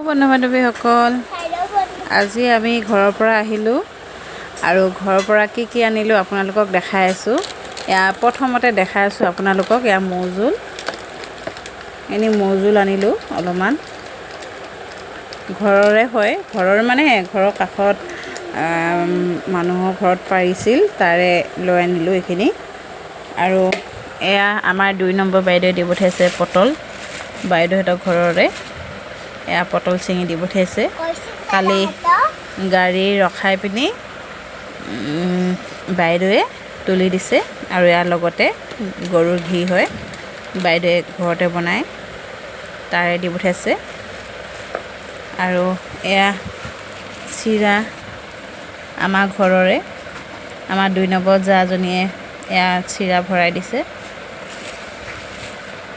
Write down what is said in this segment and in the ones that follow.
বন্ধু বান্ধৱীসকল, আজি আমি ঘৰৰ পৰা আহিলোঁ আৰু ঘৰৰ পৰা কি কি আনিলোঁ আপোনালোকক দেখাই আছোঁ। এয়া প্ৰথমতে দেখাই আছোঁ আপোনালোকক, এয়া মৌজোল। এনেই মৌজোল আনিলোঁ অলপমান, ঘৰৰে হয়। ঘৰৰ মানে ঘৰৰ কাষত মানুহৰ ঘৰত পাৰিছিল, তাৰে লৈ আনিলোঁ এইখিনি। আৰু এয়া আমাৰ 2 নম্বৰ বাইদেৱে দি পঠিয়াইছে পটল, বাইদেউহঁতৰ ঘৰৰে। এয়া পটল ছিঙি দি পঠিয়াইছে। কালি গাড়ী ৰখাই পিনি বাইদেৱে তুলি দিছে। আৰু ইয়াৰ লগতে গৰুৰ ঘি হয়, বাইদেৱে ঘৰতে বনায়, তাৰে দি পঠিয়াইছে। আৰু এয়া চিৰা আমাৰ ঘৰৰে, আমাৰ 2 নম্বৰ জাজনীয়ে এয়া চিৰা ভৰাই দিছে।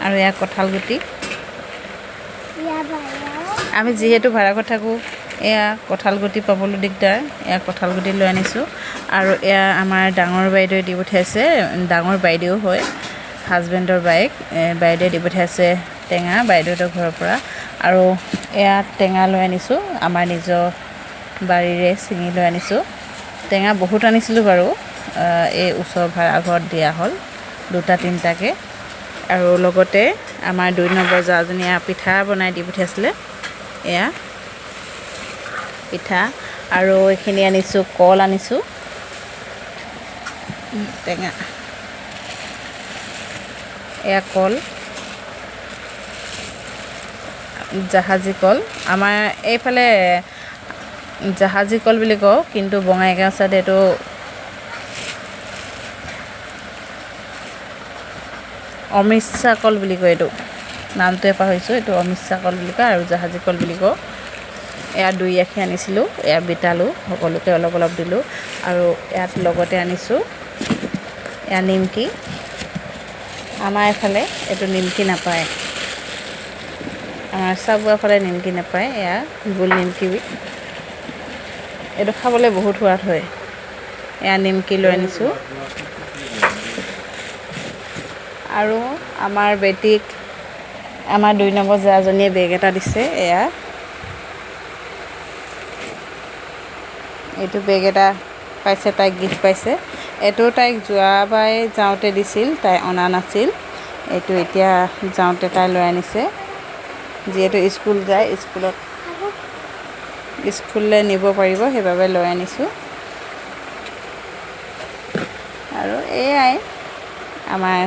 আৰু এয়া কঁঠাল গুটি, আমি যিহেতু ভাড়া ঘৰত থাকোঁ, এয়া কঁঠাল গুটি পাবলৈ দিগদাৰ, এয়া কঁঠাল গুটি লৈ আনিছোঁ। আৰু এয়া আমাৰ ডাঙৰ বাইদেৱে দি পঠিয়াইছে, ডাঙৰ বাইদেউ হয় হাজবেণ্ডৰ বায়েক, বাইদেৱে দি পঠিয়াইছে টেঙা বাইদেউহঁতৰ ঘৰৰ পৰা। আৰু এয়া টেঙা লৈ আনিছোঁ, আমাৰ নিজৰ বাৰীৰে ছিঙি লৈ আনিছোঁ। টেঙা বহুত আনিছিলোঁ বাৰু, এই ওচৰ ভাড়াঘৰত দিয়া হ'ল 2টা 3টাকৈ। আৰু লগতে আমাৰ 2 নম্বৰ জাজনীয়ে পিঠা বনাই দি পঠিয়াইছিলে, এয়া পিঠা। আৰু এইখিনি আনিছোঁ, কল আনিছোঁ, টেঙা, এয়া কল, জাহাজী কল। আমাৰ এইফালে জাহাজী কল বুলি কওঁ, কিন্তু বঙাইগাঁও চাইডে এইটো অমৃতসা কল বুলি কয়। এইটো নামটোৱে পাহৰিছোঁ, এইটো অমৃতসা কল বুলি কয় আৰু জাহাজী কল বুলি কওঁ। এয়া 2 আখি আনিছিলোঁ, এয়া বিতালোঁ, সকলোকে অলপ অলপ দিলোঁ। আৰু ইয়াত লগতে আনিছোঁ এয়া নিমকি। আমাৰ এইফালে এইটো নিমকি নাপায়, আমাৰ চাবুৱা ফালে নিমকি নাপায়। এয়া গোল নিমকি, এইটো খাবলৈ বহুত সোৱাদ হয়। এয়া নিমকি লৈ আনিছোঁ। আৰু আমাৰ বেটীক আমাৰ 2 নম্বৰ জাজনীয়ে বেগ এটা দিছে। এয়া এইটো বেগ এটা পাইছে, তাইক গিফ্ট পাইছে। এইটো তাইক যোৱাবাৰ যাওঁতে দিছিল, তাই অনা নাছিল। এইটো এতিয়া যাওঁতে তাই লৈ আনিছে, যিহেতু স্কুল যায়, স্কুললৈ নিব পাৰিব, সেইবাবে লৈ আনিছোঁ। আৰু এয়াই আমাৰ